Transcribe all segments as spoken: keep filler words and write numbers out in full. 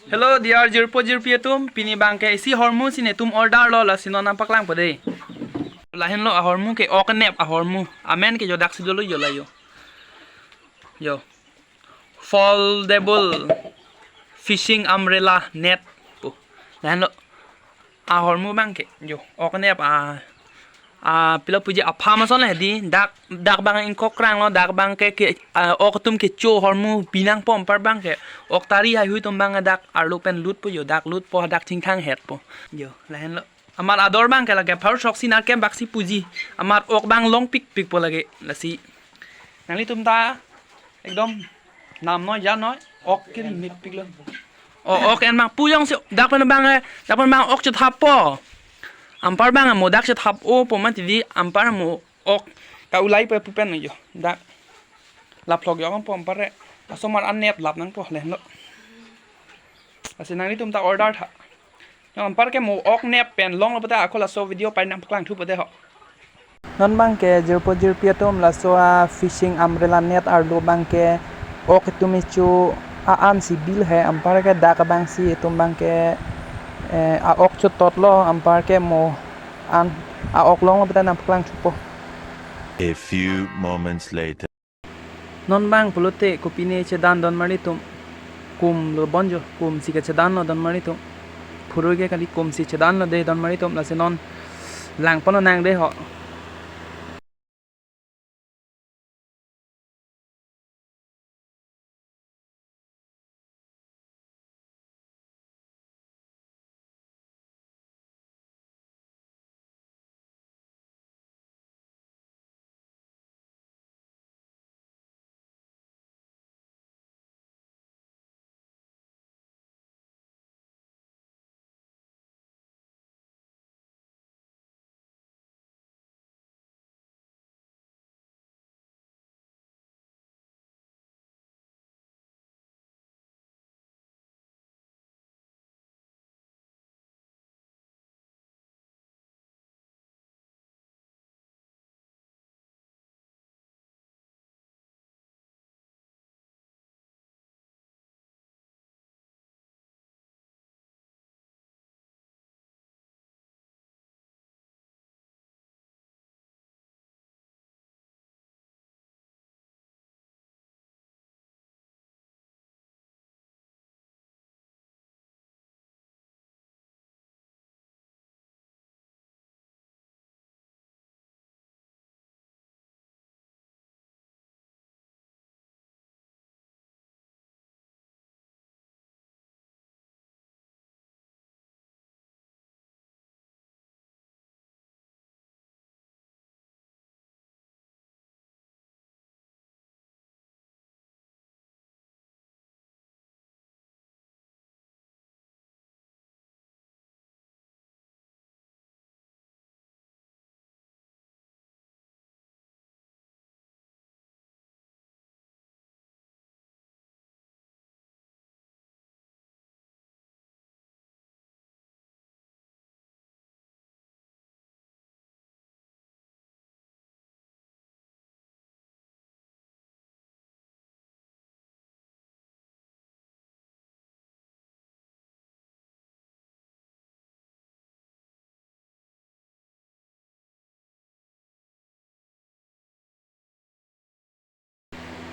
Hello, dear jirpo jirpi atum, pini abangke isi ahormu si netum order lo, lasi non nangpaklangpo dei. Lahenlo ahormu ke, ok nep ahormu. Amen ke jo daksi dolo jo la jo. Jo. Foldable fishing umbrella net pu. Lahenlo ahormu abangke jo, ok nep a, a, pilo puji apha mason le di, dak, dak abang ingkok krang lo, dak abangke, ke, a, ok atum kecho ahormu pinangpo, anpar abangke ok tari haihui atum abang dak arlo pen lutpo jo, dak lutpo, dak chingthang hetpo. Jo, lahenlo. Amat ador abangke lake pharo throksi nerkep baksi puji. Amat ok abang longpikpikpo lake. Lasi nanglitum ta ekdom namnoi janoi ok kiri mipiklo. O, ok en abang pu jongsi dak pen abang, eh, dak pen abang ok chethappo. Anpar abang mo dak chethap-opo mati di, anpar mo ok ka-ulai pe pu pen jo. Dak laplok jo anpo, anpar re. Asomar an net lap nangpo, lahenlo. Lasi nanglitum ta order tha. Anpar ke mo ok nep pen longlo pute ako laso video pai nangpaklangthupo dei ho. Non abangke jirpo jirpi atum, laso a fishing umbrella net arlo abangke ok itum ichu a-an si bil he, anpar ke dak abang si itum abangke, eh, a ok chototlo, anpar ke mo an a ok longlo pute nangpaklangthupo. A few moments later. Non abang pulote kopine chedan donmar atum? Kum lo bonjo, kum si kechedanlo donmar atum. Phurui ke kali, kum si chedanlo dei donmar atum, lasi non langpon nang dei ho.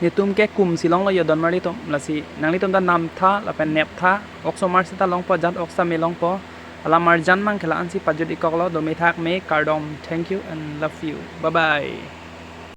Netum ke kum si longlo jo donmar atum, lasi nanglitum ta namtha lapen neptha, ok osomar seta longpo, jat ok same longpo. Alam arjan mang ke la-an si pajut-ik koklo, dome thakme kardom. Thank you and love you. Bye bye.